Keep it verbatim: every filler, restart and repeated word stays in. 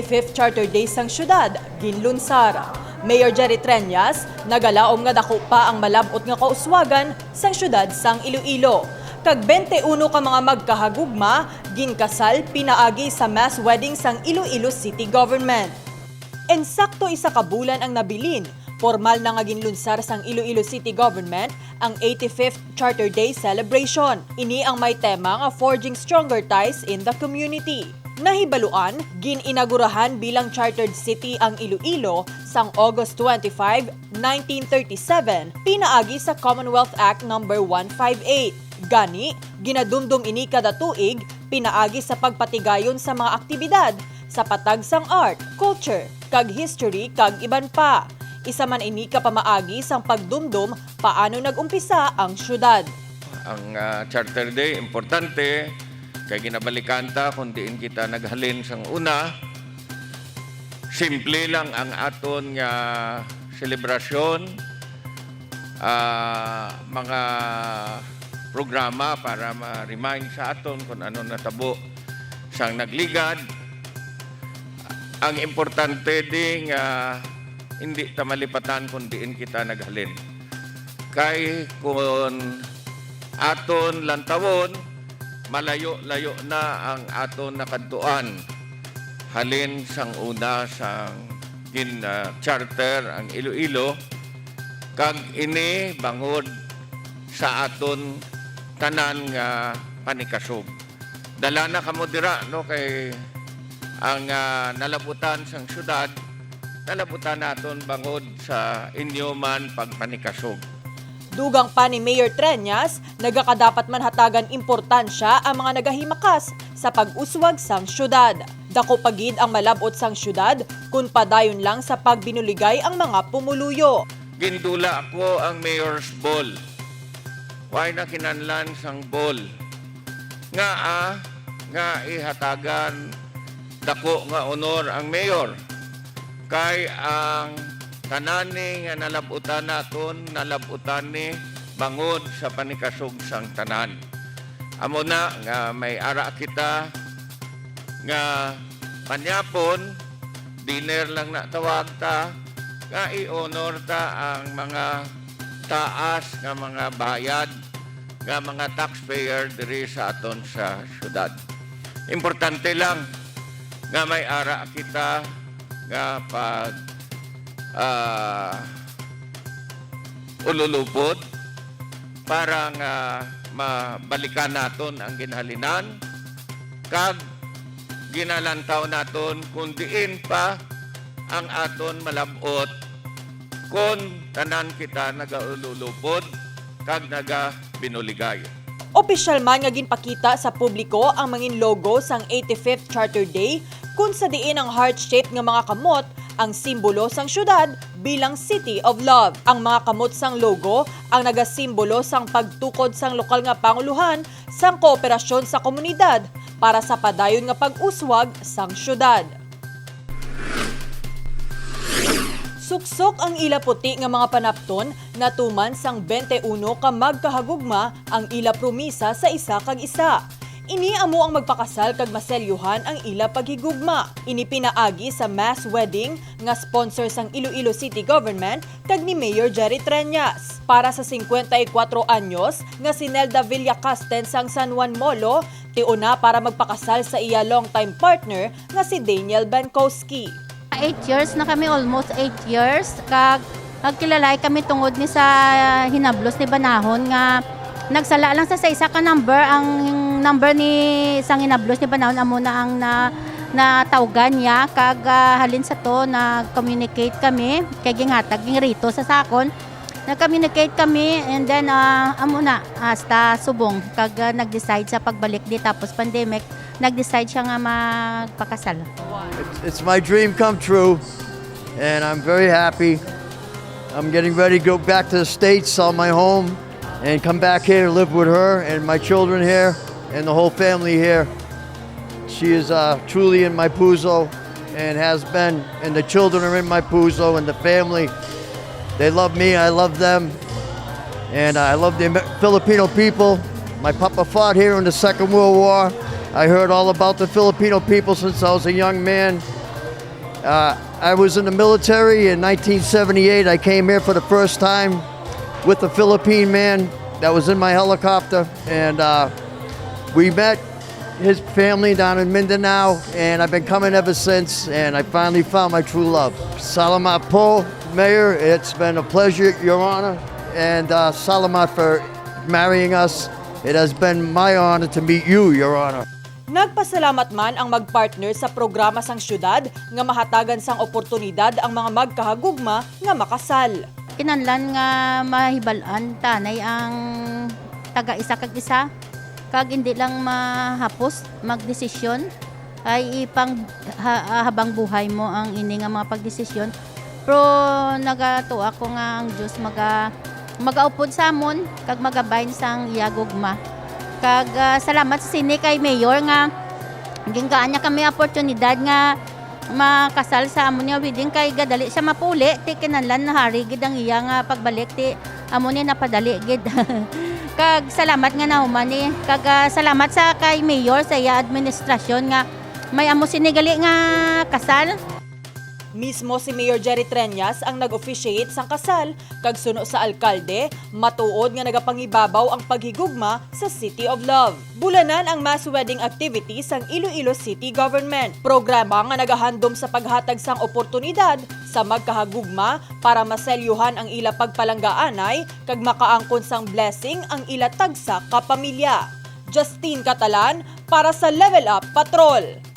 Fifth Charter Day sang siyudad ginlunsar. Mayor Jerry Treñas nagalaom nga dako pa ang malab-ot nga kauswagan sang siyudad sang Iloilo. Kag twenty-one ka mga magkahagugma ginkasal pinaagi sa mass wedding sang Iloilo City Government. Insakto isa ka bulan ang nabilin, pormal na nga ginlunsar sang Iloilo City Government ang eighty-fifth Charter Day Celebration. Ini ang may tema nga Forging Stronger Ties in the Community. Nahibaluan, gin-inagurahan bilang chartered city ang Iloilo sang August twenty-five, nineteen thirty-seven, pinaagi sa Commonwealth Act Number one five eight. Gani, ginadumdom ini kada tuig pinaagi sa pagpatigayon sa mga aktibidad sa patag sang art, culture, kag history, kag iban pa. Isa man ini ka pamaagi sang pagdumdom paano nag-umpisa ang siyudad. Ang, ah, Charter Day, importante, kay ginabalikan ta kung diin kita naghalin sang una. Simple lang ang aton nga selebrasyon, ah, mga programa para ma-remind sa aton kung ano natabo sang nagligad. Ang importante di nga hindi ta malipatan kung diin kita naghalin. Kay kung aton lantawon, malayo-layo na ang aton nakadtuan. Halin sang una sang gin, ah, charter ang Iloilo, kag ini bangod sa aton tanan nga panikasog. Dala na kamo dira, no, kay ang, ah, nalabutan sang syudad, nalabutan naton bangod sa inyo man pagpanikasog. Dugang pa ni Mayor Treñas, nagakadapat man hatagan importansya ang mga nagahimakas sa pag-uswag sang syudad. Dako pa gid ang malab-ot sang syudad kun padayon lang sa pagbinuligay ang mga pumuluyo. Gindula ko ang Mayor's Ball. Why na kinahanglan sang ball? Ngaa nga ihatagan dako nga honor ang mayor? Kay ang tanan ni nga nalabutan naton, nalabutan ni bangod sa panikasog sang tanan. Amo na nga may ara kita nga panyapon, dinner lang na tawag ta, nga i-honor ta ang mga taas nga mga bayad nga mga taxpayer diri sa aton sa syudad. Importante lang nga may ara kita nga pag, ah, ululupod para nga mabalikan naton ang ginhalinan kag ginalantaw naton kung diin pa ang aton malab-ot kon tanan kita nagaululupod kag nagabinuligay. Opisyal man nga ginpakita sa publiko ang mangin logo sang eighty-fifth Charter Day, kun sa diin ang heart-shape nga mga kamot ang simbolo sang syudad bilang City of Love. Ang mga kamot sang logo ang nagasimbolo sang pagtukod sang lokal nga pangulohan sang kooperasyon sa komunidad para sa padayon nga pag-uswag sang syudad. Suksok ang ila puti nga mga panapton, natuman sang twenty-one ka magkahagugma ang ila promisa sa isa kag isa. Ini amo ang magpakasal kag maselyuhan ang ila paghigugma. Ini pinaagi sa mass wedding nga sponsor sang Iloilo City Government kag ni Mayor Jerry Treñas. Para sa cincuenta y cuatro anyos nga si Nelda Villacasten sang San Juan Molo, tion na para magpakasal sa iya long-time partner nga si Daniel Bankowski. Eight years na kami, almost eight years. Kag nagkilalay kami tungod ni sa hinablos ni Banahon nga nagsala lang sa, sa isa ka number. Ang number ni sang hinablos ni Banahon amo na ang na, natawgan niya. Kag, ah, halin sa to, nag-communicate kami kay ginhatag, ginrito sa sakon. Nag-communicate kami and then, ah, amo na, hasta subong. Kag, ah, nag-decide sa pagbalik di tapos pandemic, nag-decide siya nga magpakasal. It's, it's my dream come true, and I'm very happy. I'm getting ready to go back to the States, sell my home, and come back here to live with her and my children here and the whole family here. She is, uh, truly in my puso and has been, and the children are in my puso and the family. They love me, I love them, and I love the Amer-, Filipino people. My papa fought here in the Second World War. I heard all about the Filipino people since I was a young man. Uh, I was in the military in nineteen seventy-eight. I came here for the first time with a Philippine man that was in my helicopter, and uh, we met his family down in Mindanao, and I've been coming ever since, and I finally found my true love. Salamat po, Mayor. It's been a pleasure, Your Honor, and uh, salamat for marrying us. It has been my honor to meet you, Your Honor. Nagpasalamat man ang magpartner sa programa sang syudad nga mahatagan sang oportunidad ang mga magkahagugma nga makasal. Kinahanglan nga mahibal-an tanay ang taga isa kag isa, kag hindi lang mahapos magdesisyon ay ipang ha- habang buhay mo ang ini nga mga pagdesisyon. Pero nagatuo ako nga ang Dios maga magaupod sa amon kag magabayn sang iya gugma. Kag ah, salamat sa sini kay Mayor nga gingaan niya kami oportunidad nga makasal sa amon nga wedding kay gadali siya mapuli, ti kinahanglan nahari gid ang iya nga pagbalik, ti amo ni napadali gid. Kag salamat nga nahuman ni kag ah, salamat sa kay Mayor sa iya administrasyon nga may amo sini gali nga kasal. Mismo si Mayor Jerry Treñas ang nag-officiate sang kasal kag suno sa alkalde, matuod nga nagapangibabaw ang paghigugma sa City of Love. Bulanan ang mass wedding activity sang Iloilo City Government, programa nga nagahandom sa paghatag sang oportunidad sa magkahagugma para maselyuhan ang ila pagpalanggaanay kag makaangkon sang blessing ang ila tagsa ka pamilya. Justine Catalan para sa Level Up Patrol.